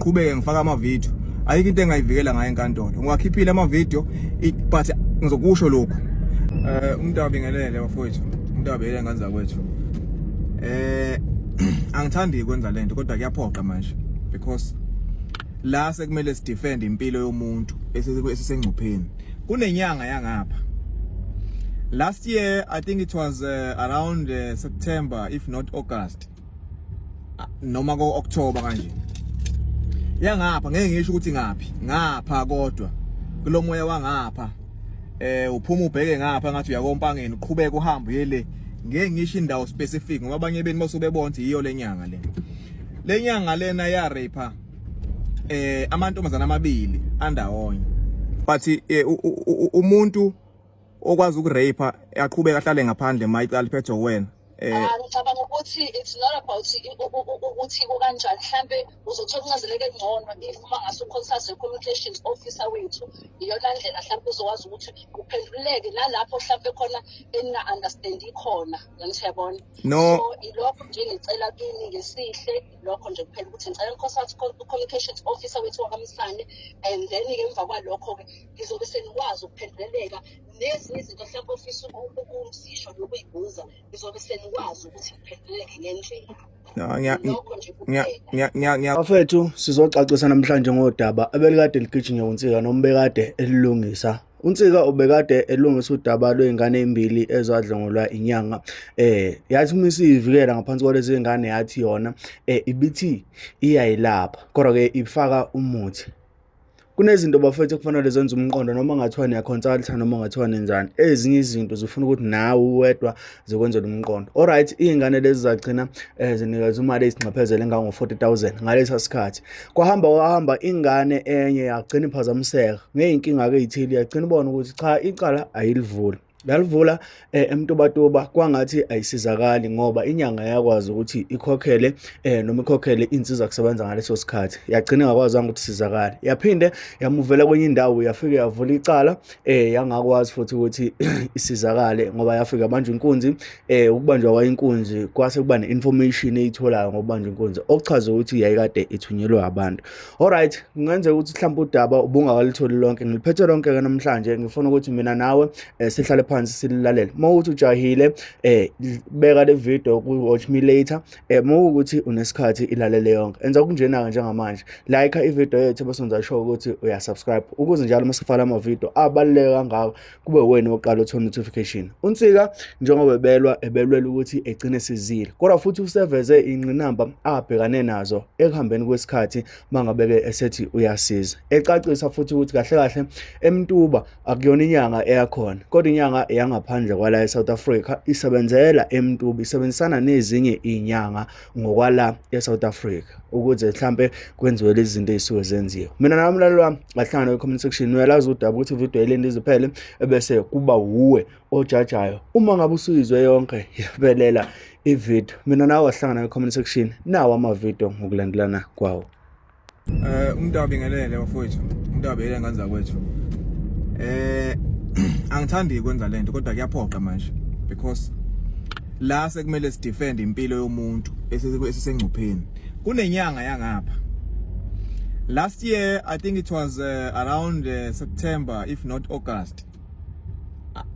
Ngiqhubeke ngifaka ama video, ayikho into engayivikela ngayo enkantolo. Ngiwakhiphile ama video, but ngizokusho lokhu. Umuntu abingelele bafowethu, umuntu abingelele ngane zakwethu. Angithandi ukwenza lento, kodwa kuyaphoqa manje because la sekumele sidefend impilo yomuntu esisengcupheni. Kunenyanga yangapha. Last year, I think it was around September, if not August, noma ko October kanje, yangapha, ngeke ngisho ukuthi ngaphi ngapha, kodwa kulomoya wangapha, uphuma ubheke ngapha ngathi uyakompangeni, uqhubeka uhambe uye le. Ngeke ngisho indawo specific ngoba abanye beni basuke bebona ukuthi yiyo lenyanga le. Lenyanga lena ya rape amantombazana amabili andawonye, but umuntu okwazi ukurape aqhubeka ahlale ngaphandle ma icala liphethwe wena. Ah, ngicabanga ukuthi it's not about ukuthi kukanjani. Mhlambe uzothola incazeleko engcono if uma ngase uconsult ne-communications officer wethu. Iyona ndlela mhlambe uzokwazi ukuthi uphenduleke nalapho mhlambe khona eninga-understandi khona, ngithi yabona. No. So ilokho nje ngicela kini ngesihle, lokho nje kuphela, ukuthi ngicela ni-consult communications officer wethu wakamsane, and then-ke emva kwalokho-ke ngizobe senikwazi ukuphenduleleka nezinye izinto mhlawumbe ofisa ukuzisho nokuyibuza, ngizobe senikwazi ukuthi ngiphenduleke ngendlela. No, ngiya Lokho nje ngiya kuphela. ngiya ngiya ngiya Bafethu, sizocacisa namhlanje ngodaba abelikade ligijinywa uNsika noma bekade elilungisa. UNsika ubekade elungisa udaba lwey'ngane ey'mbili ezadlwengulwa inyanga. Yathi uma isiyivikela ngaphansi kwalezi y'ngane, yathi yona ibithi iyayilapha, kodwa-ke ifaka umuthi. Kunezinto, bafethu, ekufanele zenze umqondo, noma ngathiwa niyaconsulta noma ngathiwa nenzani. Ezinye izinto zifuna ukuthi nawe uwedwa zikwenzele umqondo. Alright, iy'ngane lezi zagcina zinikezwa imali eyisingxephezelo engango-40 000 ngalesa sikhathi. Kwahamba kwahamba, ingane enye yagcina iphazamiseka ngey'nkinga-ke ey'thile, yagcina ibona ukuthi cha, icala ayilivuli. Yalivula eMtubatuba, kwangathi ayisizakali ngoba inyanga yakwazi ukuthi ikhokhele noma ikhokhele insiza kusebenza ngaleso sikhathi. Yagcina ingakwazanga ukuthi isizakale. Yaphinde yamuvela kwenye indawo, yafike yavula icala, yangakwazi futhi ukuthi isizakale ngoba yafika yabanjwa inkunzi. Ukubanjwa kwayo inkunzi kwase kuba ne-information eyitholayo ngokubanjwa inkunzi, okuchaza ukuthi yayikade ithunyelwe abantu. Alright, kungenzeka ukuthi mhlawumbe udaba ubungakalitholi lonke. Ngiliphethe lonke-ke namhlanje, ngifuna ukuthi mina nawe sihlale phansi sililalele. Uma ukuthi ujahile, beka le video ku-watch me later. Uma ukuthi unesikhathi, ilalele yonke. Enza okunjena-ke njengamanje. Like i-video yethu bese wenza sure ukuthi uyasubscribe ukuze njalo uma sifaka amavidiyo abaluleke kangaka kube wena oqala uthola notification. UNsika njengoba ebelwa, ebelwela ukuthi egcine sizile, kodwa futhi useveze ingqinamba abhekane nazo ekuhambeni kwesikhathi mangabe-ke esethi uyasiza, ecacisa futhi ukuthi kahle kahle eMtuba akuyona inyanga eyakhona, kodwa inyanga eyangaphandle kwala e-South Africa isebenzela eMtuba, isebenzisana nezinye iy'nyanga ngokwala e-South Africa ukuze mhlampe kwenziwe lezi zinto ey'suke zenziwe. Mina nawe mlaleli wami ngahlangana kwi-comment section. Uyalazi udaba ukuthi ividiyo yilento iziphele, ebese kuba wuwe ojajayo uma ngabe usuyizwe yonke yaphelela ividiyo. Mina nawe wahlangana kwi-comment section, nawo amavidiyo ngokulandelana kwawo. Umuntu abingelele bafowethu, umuntu abingelele ngane zakwethu. Angithandi ukwenza lento, kodwa kuyaphoqa manje because la sekumele sidefend impilo yomuntu esisengcupheni. Kunenyanga yangapha. Last year, I think it was around September, if not August,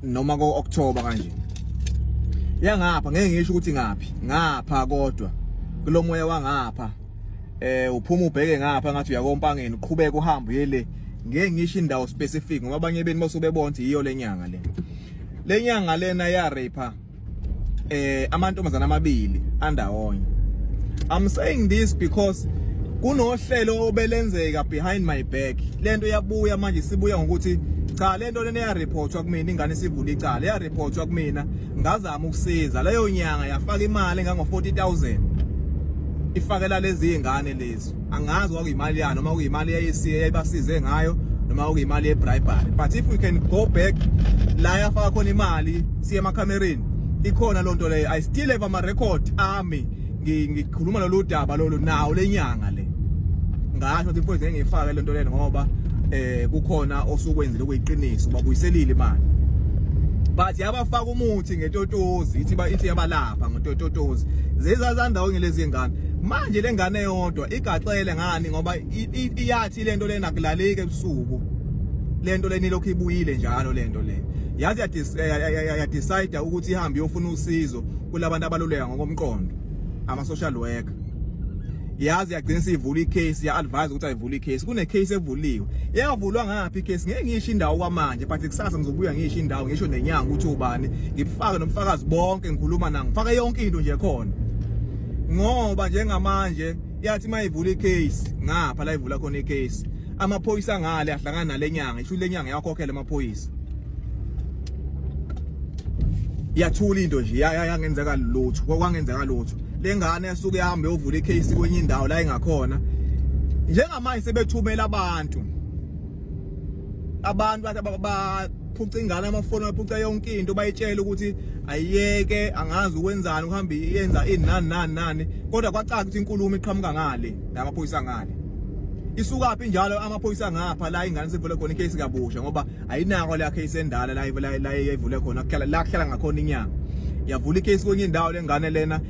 noma ko October kanje, yangapha, ngeke ngisho ukuthi ngaphi ngapha, kodwa kulomoya wangapha, uphuma ubheke ngapha ngathi uyakompangeni, uqhubeka uhambe uye le. Ngeke ngisho indawo specific ngoba abanye beni basuke bebona ukuthi yiyo lenyanga le. Lenyanga lena ya rape amantombazana amabili andawonye. I'm saying this because kunohlelo obelenzeka behind my back. Lento yabuya manje, sibuya ngokuthi cha, lento lena yareportwa kumina, ingane isivula icala, yareportwa kumina, ngazama ukusiza leyo nyanga, yafaka imali engango 40,000 ifakela lezi ingane lezi. Angazi kwakuyimali yani, noma kuyimali yayisiye yayibasize ngayo, noma kuyimali ye-bribery, but if we can go back la yafaka khona imali, siye emakhamereni, ikhona loo nto leyo. I still have ama-record ami ngikhuluma lolu daba lolu nawo lenyanga le. Ngasho ukuthi mfowethu, ngeke ngiyifake le nto lena ngoba kukhona osukwenzile okuyiqiniso, babuyiselile imali, but yabafaka umuthi ngetotozi, ithi ithi yabalapha ngototozi zezazandawonye lezi ngane. Manje lengane yodwa igaxele ngani ngoba iyathi lento lena kulaleki ebusuku. Lento leni lokhu ibuyile njalo lento le. Yazi ya decide ukuthi ihambe iyofuna usizo kulabantu abaluleka ngokomqondo ama social worker. Yazi yagcina sivula icase ya advise ukuthi ayivule icase. Kune case evuliwe. Yavulwa ngaphi icase? Ngeke ngisho indawo kwamanje but kusasa ngizobuya ngisho indawo ngisho nenyanga ukuthi ubani ngifake nomfakazi bonke ngikhuluma na ngifake yonke into nje khona. Ngoba njengamanje yathi mayivula icase ngapha la ivula khona icase amaphoyisa ngale ahlangana nalenyanga isho lenyanga yakhokhela amaphoyisa. Yathula into nje yangenzeka lutho kwangenzeka lutho. Lengane yasuke yahambe yovula icase kwenye indawo la ingakhona. Njengamanje sebethumela abantu abantu bathi baphuca ingane amafoni baphuca yonke into bayitshela ukuthi ayiyeke angazi ukwenzani uhambe yenza ini nani nani nani kodwa kwacaca ukuthi inkulumo iqhamuka ngale namaphoyisa ngale isukaphi njalo amaphoyisa ngapha la ingane sivule khona icase kabusha ngoba ayinako la case endala la la la yayivule khona kuhlala la kuhlala ngakhona inyanga yavula icase kwenye indawo lengane lena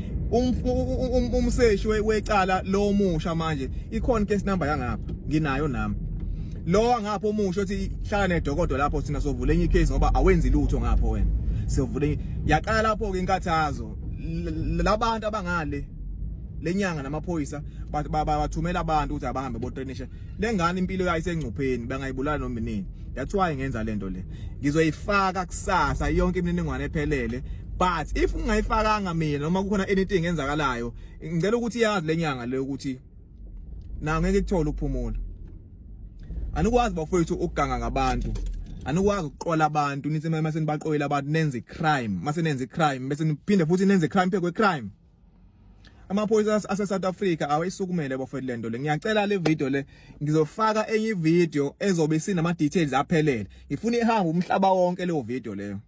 umseshi wecala lo musha manje ikhona case number yangapha nginayo nami lo angapha omusha othi hlala nedokodo lapho thina sovula enye icase ngoba awenzi lutho ngapho wena siyovula yaqala lapho ke inkathazo labantu abangale lenyanga namaphoyisa bathumela abantu ukuthi abahambe botrainisha lengane impilo yayo isengcupheni bangayibulala noma nini that's why ngenza lento le ngizoyifaka kusasa yonke imininingwane ephelele but if ungayifakanga mina noma kukhona anything enzakalayo ngicela ukuthi yazi lenyanga le ukuthi na ngeke ikuthole ukuphumula anikwazi bafowethu ukuganga ngabantu anikwazi ukuqola abantu nithi mase nibaqoyile abantu nenze crime mase nenze crime bese niphinde futhi nenze crime phe kwe crime amaphoyisa ase South Africa awayisukumele bafowethu lento le ngiyacela le video le ngizofaka enye video ezobe isinama details aphelele ngifuna ihambe umhlaba wonke leyo video leyo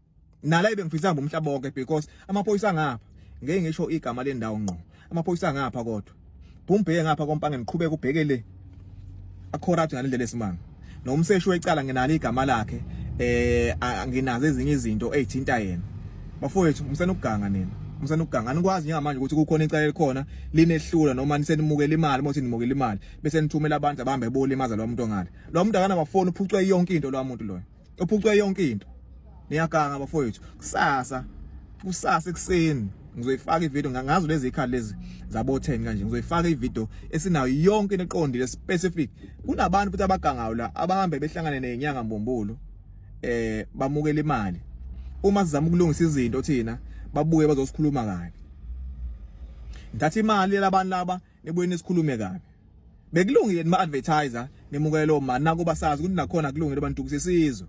nala ibe ngifisa hamba umhlaba wonke because amaphoyisa ngapha ngeke ngisho igama lendawo ngqo amaphoyisa ngapha kodwa bhumbheke ngapha kompange ngiqhubeke ubheke le acorrupt ngalendlela esimanga nomseshi wecala nginalo igama lakhe eh nginazo ezinye izinto ezithinta yena bafowethu umsana ukuganga nina umsana ukuganga anikwazi njengamanje ukuthi kukhona icala elikhona linehlula noma nisenimukela imali mothi nimukela imali bese nithumela abantu abahambe bolimaza lo muntu ongale lo muntu akanamafoni uphucwe yonke into lo muntu loyo uphucwe yonke into niyaganga bafowethu kusasa kusasa ekuseni ngizoyifaka ivideo ngazo lezi ikhathi lezi zabo 10 kanje ngizoyifaka ivideo esinayo yonke into eqondile specific kunabantu futhi abagangayo la abahambe behlangane nezinyanga mbumbulu eh bamukela imali uma sizama ukulungisa izinto thina babuye bazosikhuluma kabi ngithatha imali labantu laba nibuye nisikhulume kabi bekulungile nima advertiser nimukele lo mani nakuba sazi ukuthi nakhona kulungile abantu kusisizwe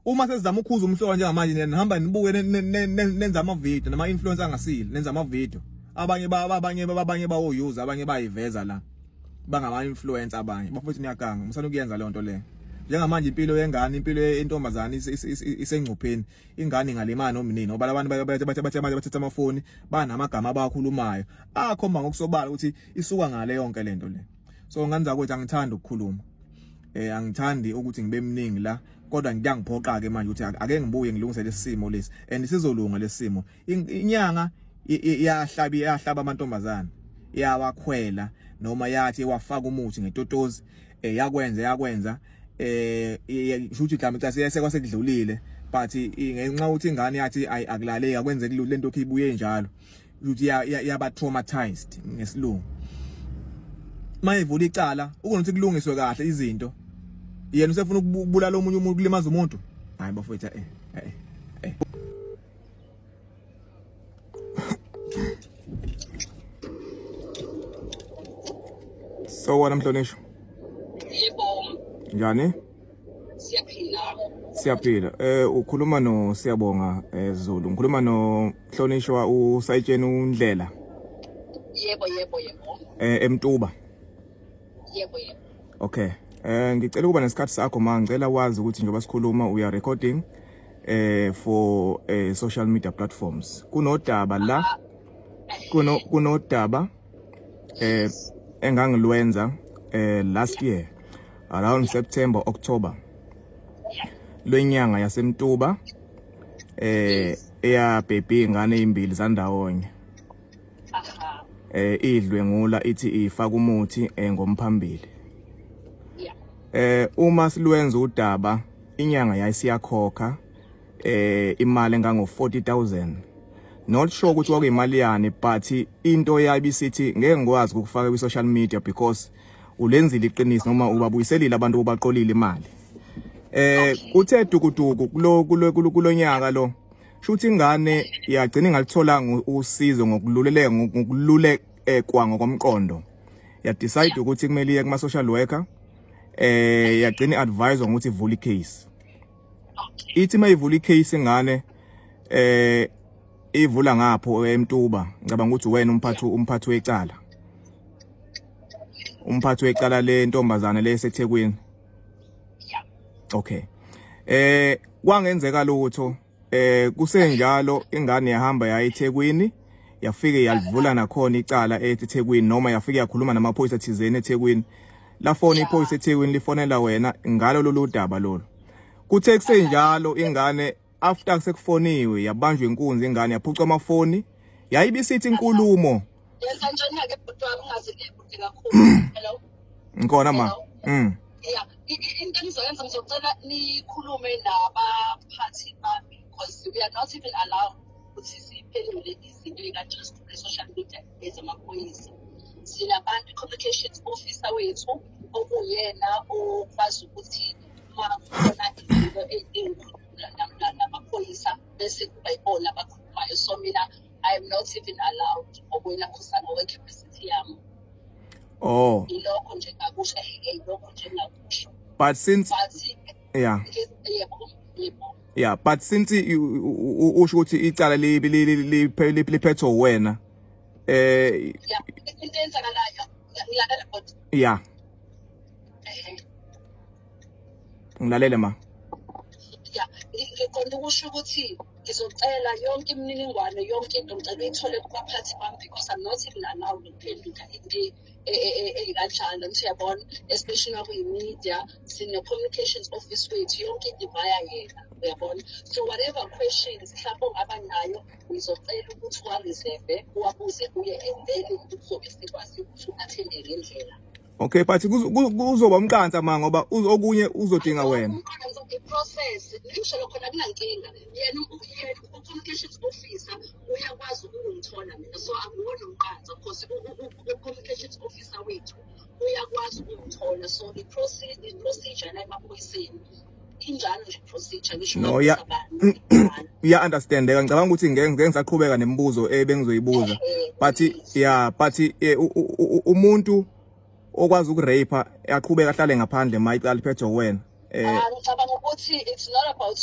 uma sesizama ukhuza umhlola njengamanje nihamba nibuke nenza ama video nama influencer angasile nenza ama video abanye abanye abanye bawo use abanye bayiveza la bangama influencer abanye bafethu niyaganga musana ukuyenza leyo nto leyo njengamanje impilo yengane impilo yentombazane isengcupheni ingane ingalimala noma nini ngoba labantu bathe bathe bathe bathatha amafoni banamagama abakhulumayo akhomba ngokusobala ukuthi isuka ngale yonke lento le so ngani zakwethu angithandi ukukhuluma eh angithandi ukuthi ngibe mningi la kodwa ngiyangiphoqa ke manje ukuthi ake ngibuye ngilungise lesimo lesi and sizolunga lesimo inyanga iyahlaba iyahlaba amantombazana iyawakhwela noma yathi wafaka umuthi ngetotozi eh yakwenza yakwenza eh shuthi mhlawumbe cha siyese kwasekudlulile but ngenxa ukuthi ingane yathi ayi akulaleki akwenzeki lutho lento ibuye njalo ukuthi yaba traumatized ngesilungu mayivula icala ukunothi kulungiswe kahle izinto yena usefuna ukubulala omunye umuntu kulimaza umuntu hayi bafowethu eh eh eh Sawubona mhlonishwa. Yebo. Njani? Siyaphila. Siyaphila. Eh ukhuluma no Siyabonga eh Zulu. Ngikhuluma no mhlonishwa uSayitsheni uNdlela. Yebo yebo yebo. Eh eMtuba. Yebo yebo. Okay. Eh ngicela ukuba nesikhathi sakho ma ngicela wazi ukuthi njengoba sikhuluma we are recording eh for eh social media platforms. Kunodaba la kuno kunodaba eh engangilwenza eh last year around September October lwenyanga yaseMtuba eh eyabhebhe ingane ezimbili zandawonye. Idlwengula ithi ifaka umuthi ngomphambili. Uma silwenza udaba inyanga yayisiyakhokha imali engango 40000. Not sure ukuthi kwakuyimali yani, but into yayibisithi ngeke ngikwazi ukufaka kwi social media because ulenzile iqiniso noma ubabuyiselile abantu obaqolile imali. Uthe dukuduku kulo kulo kulonyaka lo, shuthi ingane yagcina ingalitholanga usizo ngokululeleka, ngokululekwa ngokomqondo. Ya decide ukuthi kumele iye kuma social worker, yagcina advise ukuthi ivule icase. Ithi mayivula icase ingane, ivula ngapho eMtuba, ngicabanga ukuthi wena umphathi wecala, umphathi wecala le ntombazane leseThekwini. Okay, kwangenzeka lutho. Kusenjalo ingane yahamba yayi eThekwini, yafike yalivula nakhona icala eThekwini, noma yafike yakhuluma namaphoyisa thizeni eThekwini. Lafona iphoyisa eThekwini, lifonela wena ngalo lolu daba lolu. Kuthe kusenjalo ingane, after sekufoniwe, yabanjwa inkunzi ingane, yaphucwa amafoni, yayibisithi inkulumo. Yenza njani-ke bhuti wami, ungaze kude kakhulu? Hello? Ngikhona ma. Yeah, into engizoyenza, ngizocela nikhulume nabaphathi bami because we are not even allowed ukuthi siphendule izinto ey'kanje kule-social media ezamaphoyisa. Sinabantu, i-communications officer wethu okuyena okwazi ukuthi uma kukhona izinto ey'nkulu namaphoyisa bese kuba yibona abakhulumayo. So mina I am not even allowed ngokwelakhusa ngokwe-capacity yami. Oh. Ilokho nje ngakusho, ilokho nje ngakusho. But since But yebo. Yeah, but since usho ukuthi icala liphethwe wena, Yeah, into eyenzakalayo, ngilalela but Yeah, ngilalele ma. Yeah, ngiqonda ukusho ukuthi ngizocela yonke imininingwane, yonke into ngicela uyithole kubaphathi bami because I'm not even allowed ukuphendula into ey'kanjalo, ngithi uyabona, especially uma kuyi-media. Sine-communications office wethu, yonke into ivaya yena, uyabona. So whatever questions mhlawumbe ongaba nayo, ngizocela ukuthi uwa-reserve, uwabuze kuye, and then kuzobe sikwazi ukuthi u-attende ngendlela. Okay, but kuzoba umqansa ma, ngoba okunye uzodinga wena. Umqansa, i-process ngisho khona kunankinga. Yena u-communications officer uyakwazi ukungithola mina, so akuwona umqansa because u-communications officer wethu uyakwazi ukungithola. So i-procedure la emaphoyiseni injalo nje, procedure ngisho No, ya abantu. Iya understandeka. Ngicabanga ukuthi ngeke ngisaqhubeka nemibuzo ebengizoyibuza, but yeah, but umuntu okwazi ukurape aqhubeka ahlale ngaphandle ma icala liphethwe wena. Ah, ngicabanga ukuthi it's not about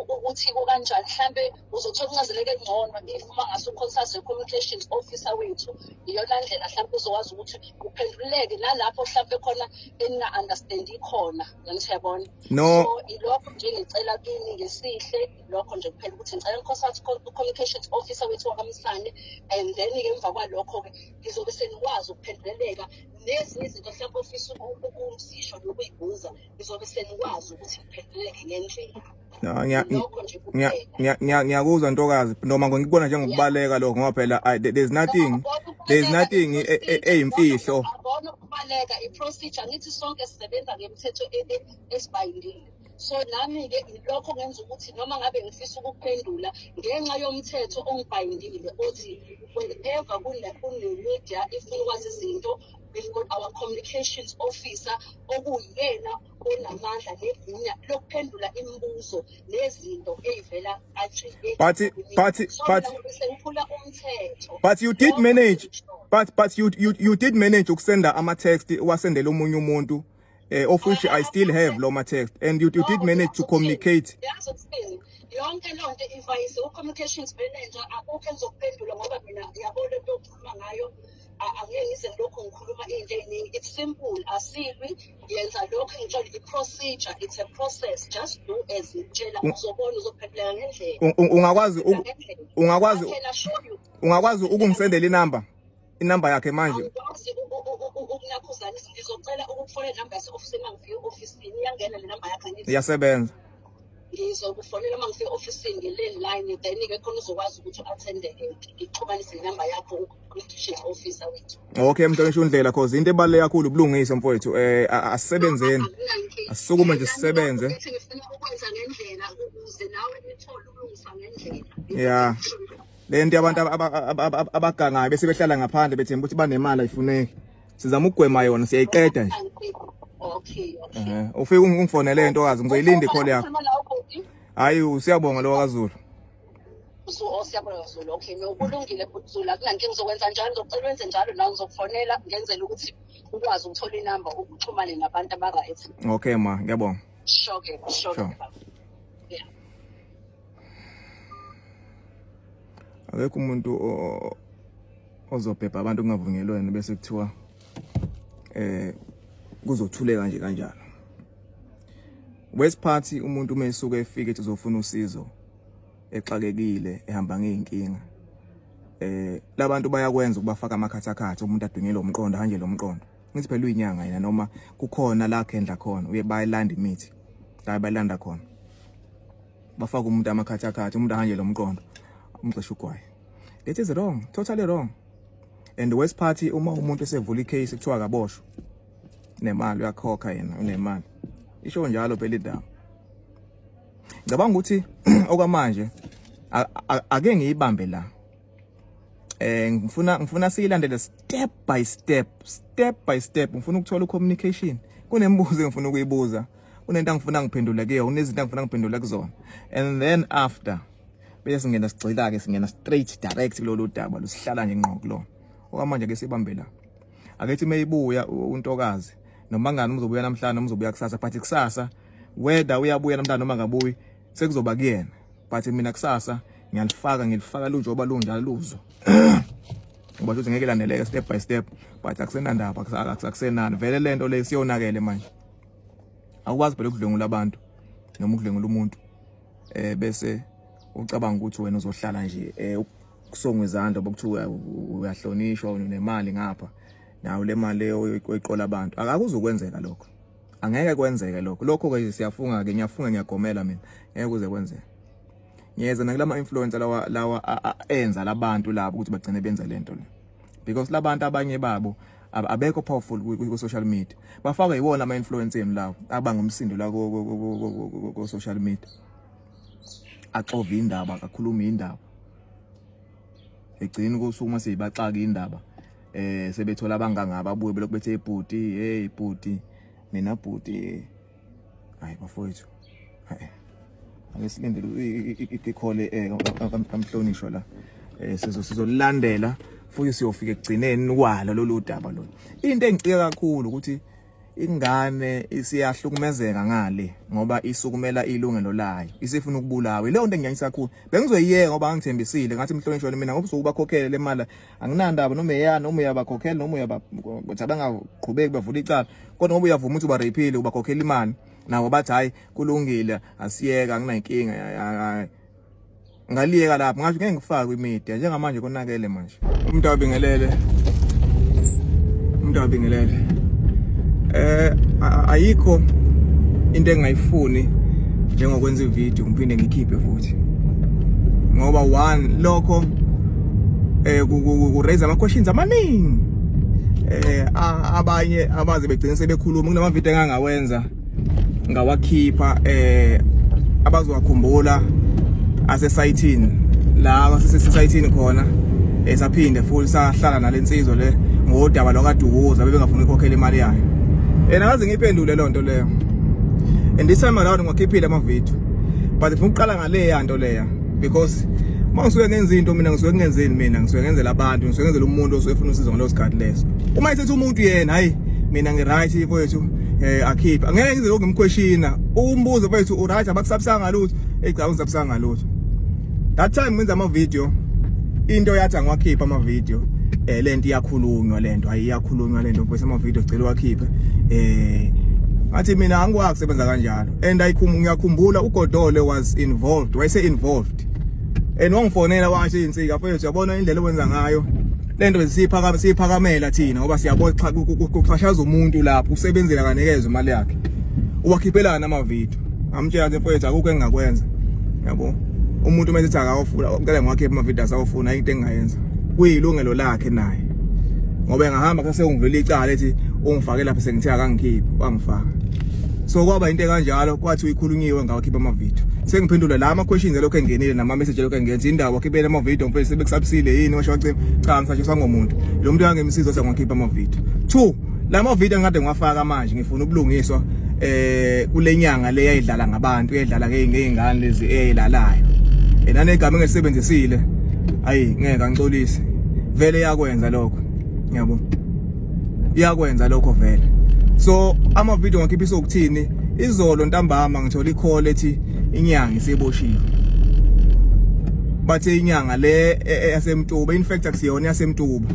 ukuthi kukanjani. Mhlambe uzothola incazeleko engcono if uma ngase uconsult ne-communications officer wethu. Iyona ndlela mhlambe uzokwazi ukuthi uphenduleke nalapho mhlambe khona eninga-understandi khona, ngithi uyabona. No. So ilokho nje ngicela kini ngesihle, lokho nje kuphela, ukuthi ngicela niconsult u-communications officer wethu wakamsane, and then-ke emva kwalokho-ke ngizobe senikwazi ukuphenduleleka nezinye izinto mhlawumbe ofisa ukuzisho nokuyibuza, ngizobe senikwazi ukuthi ngiphenduleke ngendlela. No, Lokho nje kuphela. Ngiyakuzwa ntokazi, noma ngikubona njengokubaleka lokho, ngoba phela there's nothing eyimfihlo. Abona ukubaleka, i-procedure, ngithi sonke sisebenza ngemithetho esibhayindile. So nami-ke ilokho ngenza ukuthi noma ngabe ngifisa ukuphendula, ngenxa yomthetho ongibhayindile othi whenever kune-media ifuna ukwazi izinto, we've got our communications officer okuyena onamandla negunya lokuphendula imibuzo nezinto ey'vela kanje. But So mina sengiphula umthetho. But you did Lokho manage ngisho. But you did manage ukusenda ama text, wasendela omunye umuntu, of which I still have lo ma text, and you did manage to communicate. Yazi ukuthini, yonke loo nto ivayise u-communications manager. Akukho engizokuphendula ngoba mina yabo le nto okhuluma ngayo, angeke ngize ngilokhu ngikhuluma iy'nto ey'ningi. It's simple, asilwi. Yenza lokho engitshela, i-procedure, it's a process. Just do as ngitshela, uzobona uzophenduleka ngendlela. Ungakwazi Ngendlela. Ungakwazi I can assure you. Ungakwazi ukungisendela inamba yakhe manje? Angikwazi ukunakhuzanisa. Ngizocela ukukufonela inamba yase-ofisini uma ngifika e-ofisini. Iyangena le namba yakhe, angithi? Iyasebenza. Ngizokufonela uma ngifika e-ofisini nge-landline, then-ke khona uzokwazi ukuthi u-attende-ke, ngikuxhumanise nenamba yakho ku-communications officer wethu. Okay mhlonishwa uNdlela, cause into ebaluleke kakhulu ubulungiswa mfowethu, asisebenzeni. Akunankinga. Asisukume nje Nami sisebenze. ngithi ngifuna ukwenza ngendlela ukuze nawe nithole ukulungiswa ngendlela. Yeah. Le nto yabantu abagangayo bese behlala ngaphandle bethemba ukuthi banemali ayifuneki. Sizama ukugwema yona, siyayiqeda nje. Okay, okay. Ehhe, ufike ungifonele ntokazi, ngizoyilinda i-call yakho. Ukhuluma la ubhuti? Hayi, usiyabonga lo kaZulu. Oh, siyabonga Zulu. Okay, no, kulungile bhuti Zulu, akunankinga, ngizokwenza njalo, ngizocela wenze njalo nawe, ngizokufonela ngenzele ukuthi ukwazi ukuthola inamba uxhumane nabantu aba-right. Okay ma, ngiyabonga. Sure-ke, sure-ke Sure. baba. Yeah. Akekho umuntu ozobhebha abantu kungavunyelwene bese kuthiwa kuzothuleka nje kanjalo. Worst part, umuntu uma esuke efika ethi uzofuna usizo exakekile ehamba ngeyinkinga, labantu bayakwenza ukubafaka amakhathakhatha, umuntu adunyelwe umqondo, hanje lo mqondo ngithi phela uyinyanga yena, noma kukhona la khendla khona uye bayilanda imithi la bayilanda khona, bafaka umuntu amakhathakhatha, umuntu ahanje lo mqondo, umxesha ugwayi. That is wrong, totally wrong. And the worst part, uma umuntu esevula i-case kuthiwa akaboshwe, nemali uyakhokha yena, unemali, isho njalo phela indaba. Ngicabanga ukuthi okwamanje ake ngiyibambe la, ngifuna siyilandele step by step, step by step. Ngifuna ukuthola u-communication, kunemibuzo engifuna ukuyibuza, kunento angifuna ngiphendule kuyo, kunezinto angifuna ngiphendule kuzona, and then after bese singena sigxila ke, singena straight direct kulolu daba lusihlala nje ngqo kulona. Okwamanje ke sibambe la, akethi mayibuya untokazi noma ngani, uzobuya namhlanje noma uzobuya kusasa, but kusasa whether uyabuya namhlanje noma ngabuyi sekuzoba kuyena, but mina kusasa ngiyalifaka, ngilifaka lunjengoba lunjalo luzo, ngoba futhi ngeke landeleke step by step, but akusenandaba, akusenani vele lento le siyonakele manje. Awukwazi phela ukudlwengula abantu noma ukudlwengula umuntu bese ucabanga ukuthi wena uzohlala nje kusongwe izandla bokuthiwa uyahlonishwa unemali ngapha, nawe le mali leyo oyiqola abantu. Akakuzukwenzeka lokho, angeke kwenzeke lokho. Lokho ke siyafunga ke, ngiyafunga, ngiyagomela mina, ngeke kuze kwenzeke. Ngiyeza nakulama influencer lawa enza labantu labo ukuthi bagcine benza lento le, because labantu abanye babo abekho powerful ku social media, bafakwe yiwona ama influencer lawo abangumsindo la ku social media, axova indaba, akakhuluma indaba, egcina kusukuma seyibaxaka indaba, sebethola abangangaba abuye belokhu bethe ibhuti, hey bhuti, mina bhuti. Hayi bafowethu, hayi, ake silindele ikhole kamhlonishwa la, sizolilandela futhi siyofika ekugcineni kwalo lolu daba lolu. Into engicika kakhulu ukuthi ingane isiyahlukumezeka ngale ngoba isukumela ilungelo layo, isifuna ukubulawa. Leyo nto enginyanyisa kakhulu, bengizoyiyeka ngoba ngangithembisile ngathi mhlonishwa mina ngoba usukubakhokhele le mali, anginandaba noma eyani, noma uyabakhokhela noma uyaba ukuthi abangaqhubeki bavula icala, kodwa ngoba uyavuma ukuthi uba-rape-ile ubakhokhela imali, nabo bathi hayi kulungile asiyeka, anginankinga, ngaliyeka lapho, ngasho ngeke ngifake kwi-media njengamanje, konakele manje. Umuntu abingelele, umuntu abingelele, ayikho into engayifuni njengokwenza ivideo ngiphinde ngikhiphe futhi, ngoba one lokho ku raise ama questions amaningi, abanye abaze begcina sebekhuluma kunama video engangawenza ngawakhipha, abazowakhumbula asesayithini la asesayithini khona, saphinde futhi sahlala nalensizwa le ngodaba lwakaDukuza, bebengafuni ukukhokhela imali yayo, and akaze ngiyiphendule leyo nto leyo, and this time around ngiwakhiphile ama video, but ngifuna ukuqala ngale yanto leya, because uma ngisuke ngenza into mina ngisuke ngenzeni, mina ngisuke ngenzela abantu, ngisuke ngenzela umuntu osuke efuna usizo ngaleso sikhathi leso. Uma esethi umuntu yena hayi mina ngi-right mfowethu, akhiphe, angeke ngize lokhu ngimquestiona, umbuzo mfowethu u-right, abakusabisanga lutho? Hey cha, ungisabisanga lutho. That time ngenza ama video, into yathi angiwakhipha ama video, lento iyakhulunywa, lento hayi iyakhulunywa lento mfowethu, ama video gcela uwakhiphe, ngathi mina angikwazi kusebenza kanjalo. And ngiyakhumbula uGodole was involved, wayese involved, and wangifonela washo insika mfowethu, uyabona indlela owenza ngayo lento, besiphakama siyiphakamela thina ngoba siyabona kuxhashaza umuntu lapho usebenzela, kanekezwe imali yakhe, uwakhiphelana ama video. Ngamtshela ukuthi mfowethu akukho engingakwenza. Yabo. Umuntu uma ethi akawufuna, ucela ngiwakhiphe ama-video asawufuna, into engingayenza. Kuyilungelo lakhe naye. Ngoba engahamba kase ungivela icala ethi ungifake lapha sengithe akangikhiphi, wangifaka. So kwaba into ekanjalo kwathi uyikhulunyiwe ngawakhipha ama-video. Sengiphendula la ama-questions elokhu engenile nama-message elokhu engenza indaba wakhiphela ama-video mfethu sebekusabisile yini washo wacima. Cha ngisasho ngomuntu. Lo muntu angemsiza sengiwakhipha ama-video. 2 Lama video engikade ngiwafaka manje ngifuna ubulungiswa kulenyanga le yayidlala ngabantu eyadlala ngezingane lezi eyilalayo. Nanegama engilisebenzisile ayi ngeke angixolise. Vele yakwenza lokho. Yabo. Iyakwenza lokho vele. So ama video ngakhipha ukuthini izolo ntambama ngithola i-call ethi inyanga iseboshiwe. Bathe inyanga le yaseMtuba in fact akusiyona yaseMtuba.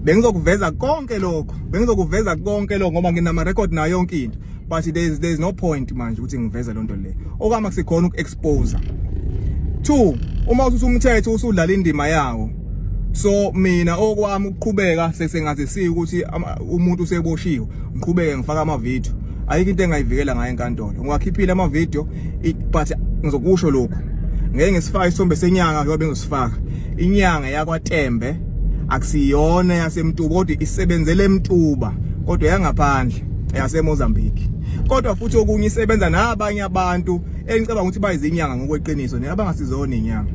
Bengizokuveza konke lokho bengizokuveza konke lokho ngoba nginama record nayo yonke into but there is no point manje ukuthi ngiveze lonto le okwami akusikhona uku-expose. 2 uma usuthi umthetho usudlala indima yawo, so mina okwami ukuqhubeka sesengazisiwe ukuthi umuntu useboshiwe, ngiqhubeke ngifaka ama video, ayikho into engayivikela ngayo enkantolo. Ngiwakhiphile ama video but ngizokusho lokhu, ngeke ngisifake isithombe senyanga njengoba bengizosifaka. Inyanga yakwaTembe akusiyona yaseMtuba, kodwa isebenzele eMtuba, kodwa yangaphandle yaseMozambique. Kodwa futhi okunye isebenza nabanye abantu engicabanga ukuthi bayizinyanga ngokweqiniso neabangasizona inyanga.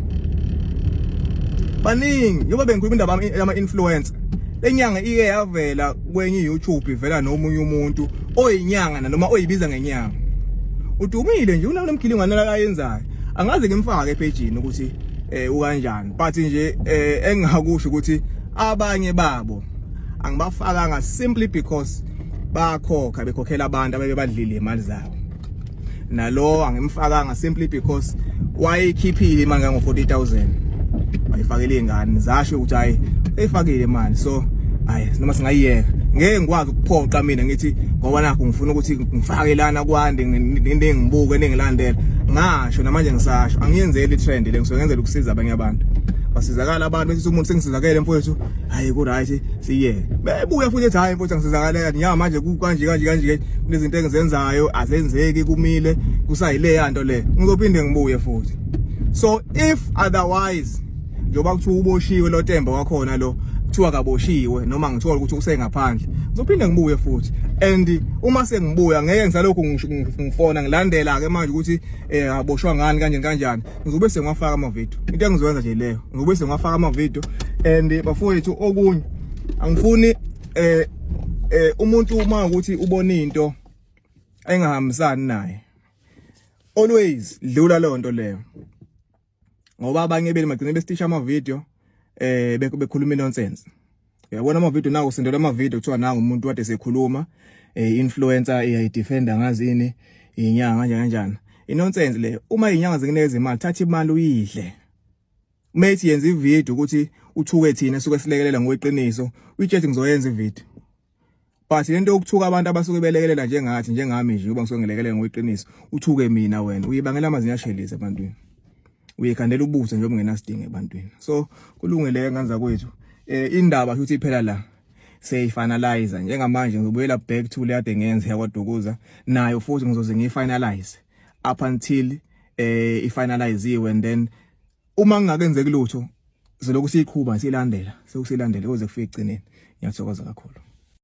Baningi njengoba bengikhuluma indaba yama influencer, lenyanga ike yavela kwenye YouTube ivela nomunye umuntu oyinyanga noma oyibiza ngenyanga. Udumile nje unomkhilingwane ayenzayo. Angaze ngimfake epage ukuthi ukanjani, but nje engingakusho ukuthi abanye babo angibafakanga simply because bakhokha bekhokhela abantu abebebadlile imali zabo. Nalo angimfakanga simply because wayekhiphile imali ngango 40000 wayifakela izingane zasho ukuthi hayi eyifakile imali, so hayi noma singayiyeka ngeke ngikwazi ukuphoqa mina ngithi ngoba nakho ngifuna ukuthi ngifake lana kwande ningibuke ningilandela. Ngasho namanje ngisasho angiyenzeli trend le, ngisuke ngenzela ukusiza abanye abantu basizakala abantu bese umuntu sengisizakele mfowethu, hayi ku right siyeke bebuya futhi ethi hayi mfowethu angisizakale nya manje kanje kanje kanje kunezinto engizenzayo azenzeki kumile kusayile yanto le, ngizophinde ngibuye futhi. So if otherwise njengoba kuthiwa uboshiwe lo Temba wakhona lo kuthiwa kaboshiwe noma ngithola ukuthi usengaphandle, ngizophinde ngibuye futhi. And uma sengibuya ngeke ngisalokhu ngifona ngilandela ke manje ukuthi aboshwa ngani kanjani kanjani, ngizobe sengiwafaka ama video. Into engizoyenza nje leyo, ngizobe sengiwafaka ama video. And bafowethu okunye angifuni umuntu uma ukuthi ubona into engahambisani naye, always dlula leyo nto leyo, ngoba abanye beli magcine besitisha ama video bekhuluma nonsense. Uyabona ama video nawo sendela ama video kuthiwa nanga umuntu kade sekhuluma influencer iyayidefender ngazini inyanga kanjani kanjani. Inonsense le. Uma inyanga zikunikeza imali, thatha imali uyidle. Uma ethi yenza ivideo ukuthi uthuke thina suke silekelela ngokweqiniso, uyitshela ngizoyenza ivideo. But lento yokuthuka abantu abasuke belekelela njengathi njengami nje uba ngisuke ngilekelela ngokweqiniso, uthuke mina wena uyibangela amazinyo ashelise ebantwini. Uyikhandela ubuso njengoba ungenasidingo ebantwini. So kulungile nganza kwethu. Indaba futhi iphela la. Seyifinalize njengamanje ngizobuyela back to le ade ngenze yakwaDukuza nayo futhi ngizoze ngiyifinalize up until ifinaliziwe, and then uma kungakenzeki lutho siloku siyiqhuba siyilandela sekusilandela kuze kufike egcineni. Ngiyathokoza kakhulu.